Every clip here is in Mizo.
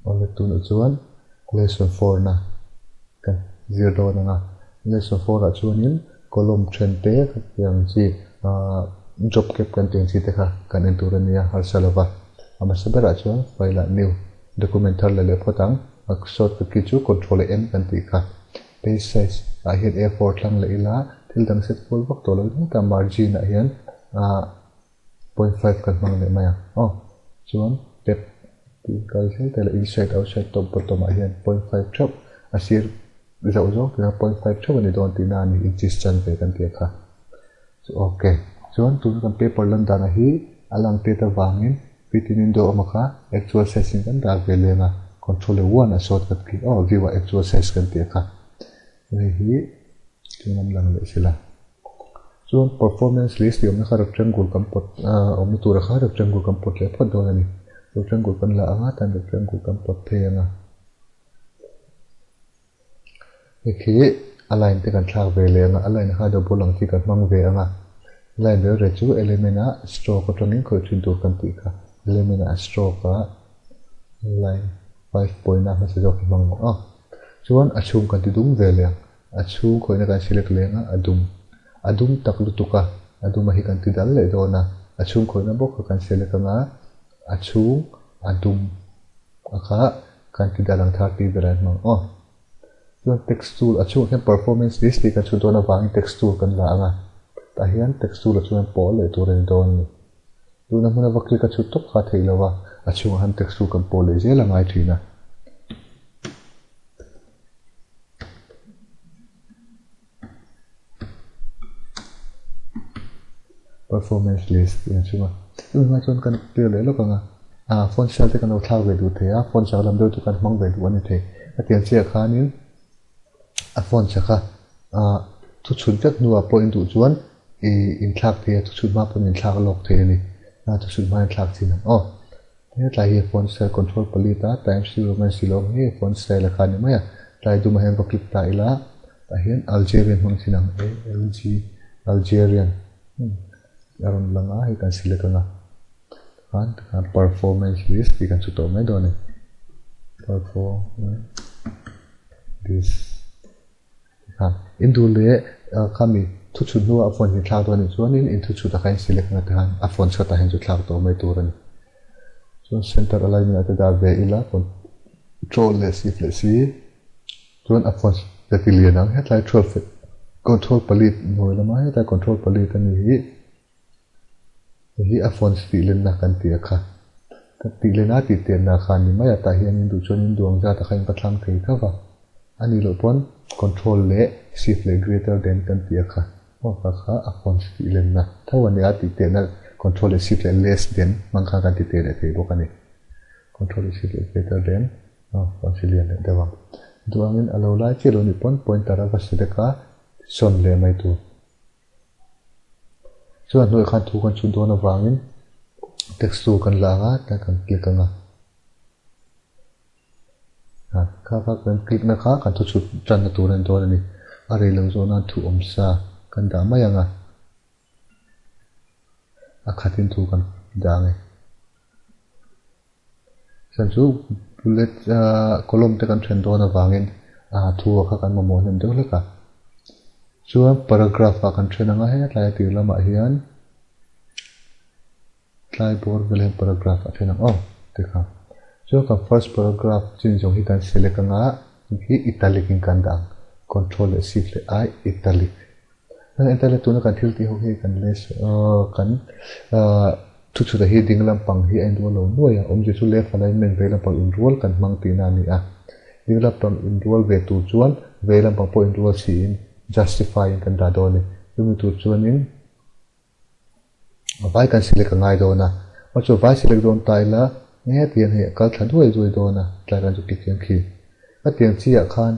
Awle tunah chuan lesson 4 na kan zir dawn anga lesson 4 ah chuanin column then te ang chi drop cap kan tih ang chi te kha kan en tur a nia harsa lova a hmasa berah chuan file ah new document thar la leh phawt ang a shortcut key chu control leh N kan tih kha page size ah hian A4 thlang leh ila thil dang set kual vak tawh lo ringawt a margin ah hian 0.5 kan hmang leh mai ang aw chuan tab tih kal zel te leh inside outside top bottom ah hian 0.5 theuh a sir zauh zawng tih kha 0.5 theuh a ni dawn tihna a ni inches chan ve kan tih kha chu ok chuan tuna kan paper lan dan hi a lang tet avangin fitin window awm a kha actual size in kan dah ve leng a control leh 1 a shortcut key aw view ah actual size kan tih kha hei hi chuan lang leh sila. Chuan performance list tih awmna kha rectangle kan pawt awmna tura kha rectangle kan pawt leh phawt dawn a ni. Rectangle kan la anga tan rectangle kan pawt phei anga. Hei khi a line te kan thlak ve leh anga a line kha double ang chi kan hmang ve anga. Line reu reu chu element ah stroke atangin khawih thin tur kan tih kha. Element ah stroke ah line 5 point a hmasa zawk hi hmang ang a. Chuan a chhung kan ti dum ve leh ang. A chhung khawihna kan select leng a, a dum. A dum tak lutuk a, a dum a hi kan ti dal leh dawn a. A chhung khawihna bawk kha kan select anga, a chhung a dum a kha kan ti dal ang 30 vel an hmang aw. Chuan text tool a chhungah khian performance list tih kan chhut dawn avangin text tool kan la anga. Tah hian text tool ah chuan pawl leh tur a ni dawn a ni. Tuna hmuna va click a chhut tawp kha theih lo a, a chhungah hian text tool kan pawl leh zel a ngai thin a. Performance list tih ang chhunga chumi hma chuan kan clear leh lawk ang a ah phone style te kan lo thlak ve duh thei a phone chak lam deuh chu kan hmang ve duh a ni thei a tiang chiah khanin a phone chak a ah thu chhut vek hnuah pawh in duh chuan ih inthlak thei a thu chhut hma pawn inthlak lawk thei a ni a thu chhut hma inthlak chin ang aw. Hetlai hi font style control palit a Times New Roman silawm hi font style a kha a ni mai a. Tlai dumah hian va click ta ila tah hian Algerian hmang chin ang A L G Algerian a rawn lang a hei kan select ang a tikhan tikhan performance list tih kan chhu tawh mai dawn a ni performance list. In duh leh khami thu chhut hnuah a phone hi thlak dawn anih chuanin in thu chhutah khan select na te khan a phone chhuatah hian chu thlak tawh mai tur a ni. Chuan center alignment ah te dah ve ila control leh shift leh c chuan a phone ka ti lian ang hetlai 12 control palit hnuai lama hetlai control palit a ni hi. Hei hi a phone tih lenna kan tih a kha. Ka tih lena tih tianna kha ni mai a, tah hian in duh chuan in duang zat a kha in va thlang thei tho va. A nih loh pawn control leh shift leh greater than kan tih a kha. Aw kha kha a phone tih lenna tho a ni a, tih tianna control leh shift leh less than hmang khan kan ti teh leh thei bawk a ni. Control leh shift leh greater than aw phone si lian leh deuh ang. Duangin a lo lai chiah lo nih pawn pointer a va select a sawn leh mai tur. Chuan hnuaiah khan thu kan chhut dawn avangin text tool kan la ang a tiang kan click ang a kha kha kan click na kha kan thu chhut tanna tur a ni dawn a ni a rei lo zawh nan thu awm sa kan dah mai ang a a khatin thu kan dah ang e. Chuan chu bullet column te kan then dawn avangin thu a kha kan mamawh hnem deuh hlek a. Chuan paragraph ah kan then anga hetlai a tir lamah hian tlai bawr vel hian paragraph a then ang aw tikha. Chuan kan first paragraph chin zawng hi kan select anga hi italic in kan dah ang control leh shift leh I italic. Internet tuna kan thil tih ho hi kan less kan thu chhut hi ding lampang hi a inrual lo nuai a, awmzia chu left alignment vei lampang inrual kan hmang tihna a ni a. Ding lampang inrual ve tur chuan vei lampang pawh inrual siin justify in kan dah dawn a ni. Chumi tur chuanin vai kan select a ngai dawn a, aw chu vai select dawn ta ila heti hian hei a kal thla duai duai dawn a, tlai kan chu click hian khi. Ka tiang chiah khan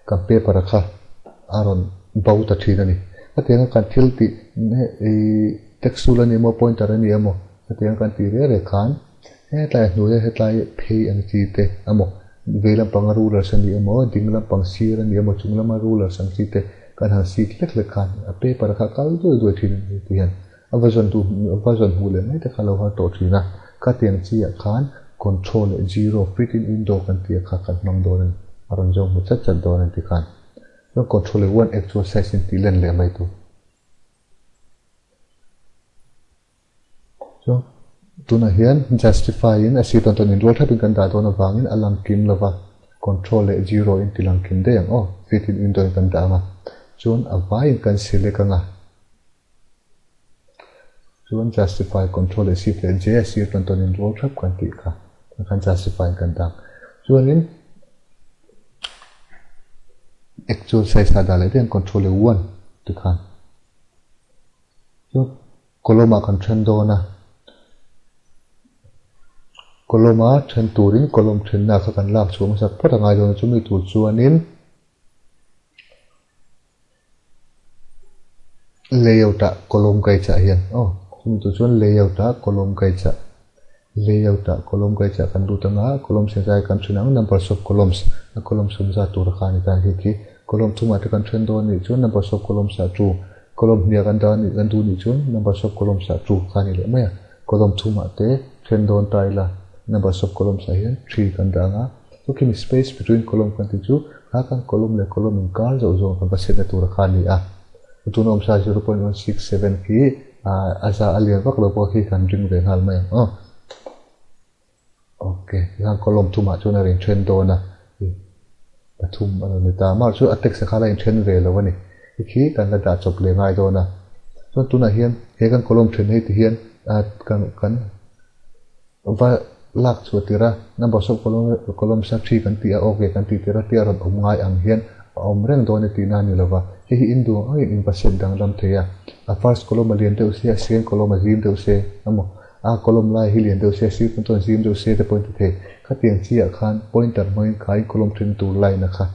kan paper a kha a rawn bo ta thin a ni. Ka tiang a kan thil tih text tool a ni emaw pointer a ni emaw ka tiang a kan tih reh reh khan hetlai hnuaia hetlai phei ang chi te emaw vei lampanga rulers a ni emaw ding lampang sir a ni emaw chung lama rulers ang chi te kan han sik hlek hlek khan a paper a kha kal duai duai thin a ni tih hian a va zawn duh a va zawn hmuh leh mai te kha a lo har tawh thin a. Ka tiang chiah khan. Control leh zero fit in window kan tih a kha kan hmang dawn a ni. A rawn zawng hmu chat chat dawn a ni tikhan. Chuan control leh one actual size in tih len leh mai tur. Chuan tunah hian justify in a sir tawn tawn inrual thapin kan dah dawn avangin a lang kim lova control leh zero in ti lang kim daih ang aw fit in window in kan dah ang a. Chuan a vaiin kan select ang a. Chuan justify control leh shift leh J a sir tawn tawn inrual thap kan tih kha khan justify in kan dah ang. Chuanin actual size ah dah leh daih ang control leh one tikhan. Chuan column ah kan then dawn a, column a then turin column thenna kha kan lak chhuah hmasak phawt a ngai dawn a, chumi tur chuanin layout ah column kai chah hian aw chumi tur chuan layout ah column kai chah layout ah column kai chah kan lut anga column sen zai kan then ang numbers of columns a column sawm zat tur a kha a ni ta hi khi column thumah te kan then dawn a nih chuan numbers of columns ah two column hniah kan dah a nih kan duh nih chuan numbers of columns ah two kha a ni leh mai a column thumah te then dawn ta ila numbers of columns ah hian three kan dah anga chu khimi space between column kan tih chu kha kan column leh column inkar zawh zawng kan va set na tur a kha a ni a tuna awmsa 0.167 khi a za a lian vak lo pawh khi kan ring ve nghal mai ang aw. Ok, tikhan column thumah chuan a rawn then dawn a, pathum a rawn ni ta. Amah chu a text a kha la inthen ve lo a ni. Hei khi kan la dah chawp leh ngai dawn a. Chuan tunah hian he kan column then hei ti hian kan kan va lak chhuah tir a, numbers of column columns a three kan tih a, ok kan tih tir a tia rawn awm ngai ang hian a awm reng dawn e tihna a ni lo va. Hei hi in duh ang angin in va set danglam thei a. A first column a lian deuh se, a second column a zim deuh se emaw A column lai hi lian deuh se, sir pawn chuan zim deuh se te pawhin ti thei. Khatiang chiah khan pointer hmangin kha in column then tur line a kha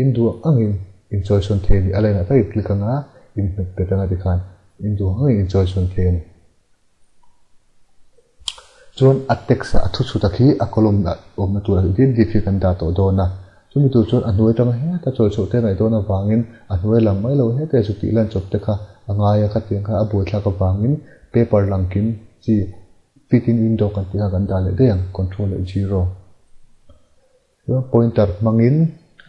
in duh ang angin in chawi sawn thei a ni. A line ah tak in click anga in hmet bet anga tikhan in duh ang angin in chawi sawn thei a ni. Chuan a text ah a thu chhut a khi a column ah awmna tur a diat diat khi kan dah tawh dawn a. Chumi tur chuan a hnuai atanga heta chawi chhoh te ngaih dawn avangin a hnuai lang mai lo hete chu tih lan chawp te kha a ngai a, khatiang kha a buaithlak avangin paper lang kim chi fit in window kan tih kha kan dah leh daih ang, control leh zero. Chuan pointer hmangin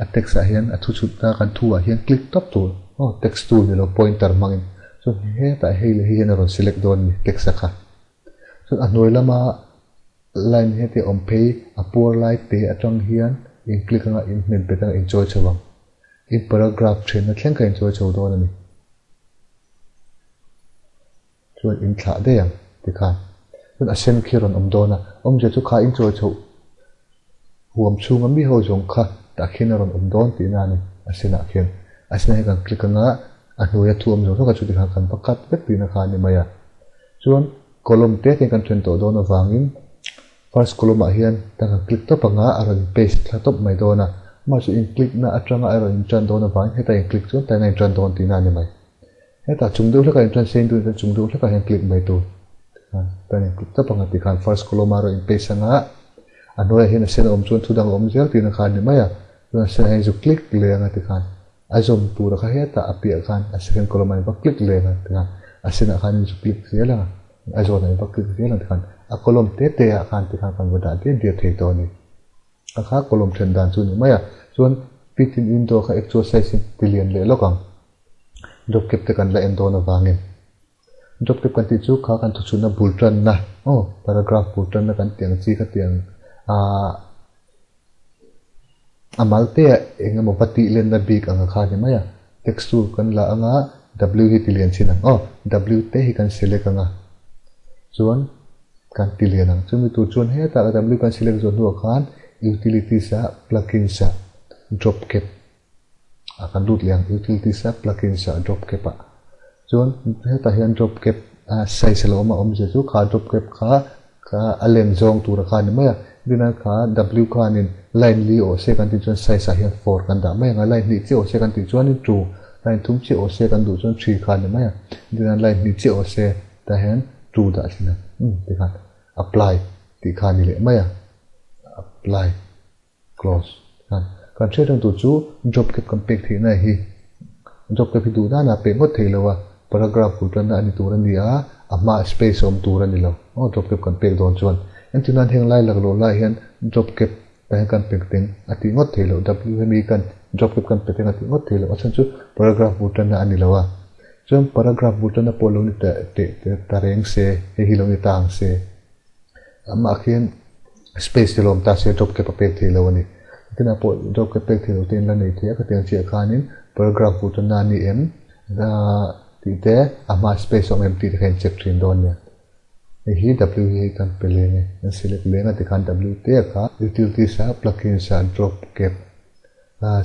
a text ah hian a thu chhutna kan thu ah hian click tawp tur aw text tool ni lo pointer hmangin chuan hetah hei leh hei hian a rawn select dawn a ni text a kha. Chuan a hnuai lama line heti awm phei a puar lai te atang hian in click anga in hmet bet anga in chawi chho ang. In paragraph thenna thleng kha in chawi chho dawn a ni. Chuan in thlah daih ang tikhan. Chuan a sen khi a rawn awm dawn a, awmzia chu kha in chawi chhoh huam chhunga mi ho zawng kha tah khian a rawn awm dawn tihna a ni a senah khian. A senah hian kan click anga a hnuaia thu awm zawng zawng kha chu tikhan kan va cut vek tihna kha a ni mai a. Chuan column te te kan then tawh dawn avangin first column ah hian kan han click tawp anga a rawn paste thla tawp mai dawn a, amah chu in click na atanga a rawn in tan dawn avangin heta in click chuan taina in tan dawn tihna a ni mai. Hetah chung deuh hlekah in tan sein duhin chuan chung deuh hlekah hian click mai tur tikhan tan in click tawp anga tikhan first column a rawn in paste anga a hnuaiah hian a sen a awm chuan thu dang a awm zel tihna kha a ni mai a, chuan a senah hian zu click leh anga tikhan A zawm tura kha hetah a piah khan a second column ah in va click leng a tikhan a senah khan in zu click zel ang a zawnah in va click zel ang tikhan a column te te ah khan tikhan kan va dah diat diat thei tawh a ni. A kha column then dan chu ni mai a, chuan fit in window kha actual size in ti lian leh lawk ang. Drop cap te kan la en dawn avangin. Drop cap kan tih chu kha kan thuchhunna bul tanna aw paragraph bul tanna kan tih ang chi kha tih ang ah A mal te ah eng emaw va tih lenna bik ang a kha ni mai a, text tool kan la anga W hi ti lian chin ang aw, W te hi kan select anga chuan kan ti lian ang. Chumi tur chuan hetah W kan select zawh hnuah khan utilities ah plugins ah drop cap ah kan lut leh ang, utilities ah plugins ah drop cap ah chuan hetah hian drop cap size a lo awm a, awmzia chu kha drop cap kha Kha a len zawng tura kha a ni mai a, dinah kha W khanin line li awh se kan tih chuan size ah hian four kan dah mai ang a, line hnih chiah awh se kan tih chuanin two, line thum chiah awh se kan duh chuan three kha a ni mai a, dinah line hnih chiah awh se tah hian two dah thin a, umm tikhan apply tih kha a ni leh mai a, apply close tikhan kan hriat reng tur chu job cap kan pek theih na hi job cap hi duh dan ah pek ngawt theih lo a paragraph bul tanna a ni tur a ni a a hmaah space a awm tur a ni lo aw job cap kan pek dawn chuan. Entirnan heng lai laklawh lai hian drop cap tah hian kan pe teng a tih ngawt theih loh. W hemi kan drop cap kan pe teng a tih ngawt theih loh. A chhan chu paragraph bul tanna a ni lo a. Chuan paragraph bul tanna pawh lo ni ta teh ta reng se, hei hi lo ni ta ang se. Amah khian space te lawm ta se drop cap a pek theih loh a ni. Tinah pawh drop cap pek theih loh te in la nei thei a, khatiang chiah khanin paragraph bul tanna a ni em tih te a hmaa space a awm em tih te kha in check thin dawn nia. Hei hi W hi hei kan pe leng e, kan select leng a tikhan W te a kha utilities ah plugins ah drop cap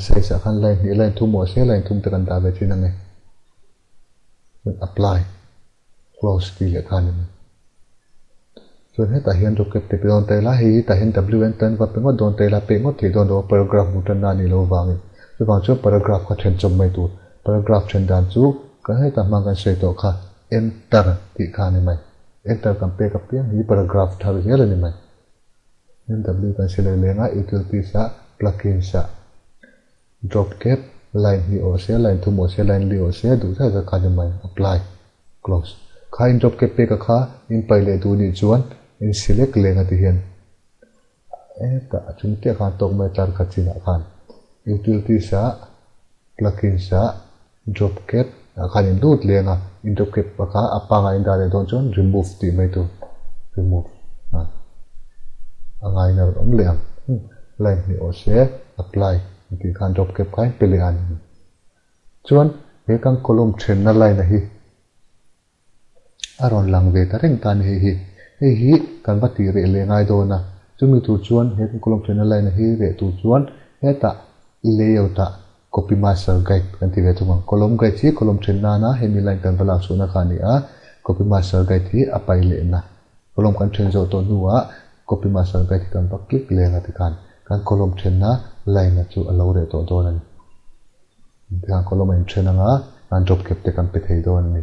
size ah khan line hnih line thum awh se line thum te kan dah ve thin ang e. Chuan apply close tih leh khan in chuan hetah hian drop cap te pe dawn ta ila hei hi tah hian W en tan va pe ngawt dawn ta ila pek ngawt theih dawn lo a paragraph hmuh tan na a nih loh avangin chuvang chuan paragraph kha then chawp mai tur paragraph then dan chu kan hetah hmang kan sawi tawh kha Enter tih kha a ni mai. Enter kan pek apiang hi paragraph thar zel a ni mai. MW kan select leng a, Utilities ah Plugins ah Drop cap, line hnih awh se, line thum awh se, line li awh se, duh zat zat kha a ni mai. Apply. Close. Kha in drop cap pek a kha in paih leh duh nih chuan in select leng a ti hian hetah a chung chiah khan tawk mai tlar khat chinah khan Utilities ah Plugins ah Drop cap ah khan in lut leng a, in drop cap a kha a pangai in dah leh dawn chuan remove tih mai tur, remove ah a ngaina rawn awm leh ang. Line hnih awh se apply tih khan drop cap kha in pe leh a ni. Chuan he kan column thenna line a hi A rawn lang ve ta reng ta a ni hei hi. Hei hi kan va tih reh leh ngai dawn a, chumi tur chuan he kan column thenna line a hi reh tur chuan hetah layout ah copy master guide kan ti ve thung ang. Column guide hi column then nana hemi line kan va lak chhuahna kha a ni a, copy master guide hi a pai lehna. Column kan then zawh tawh hnuah copy master guide hi kan va click leng a tikhan kan column thenna line a chu a lo reh tawh dawn a ni. Tikhan column a inthen anga kan drop cap te kan pe thei dawn a ni.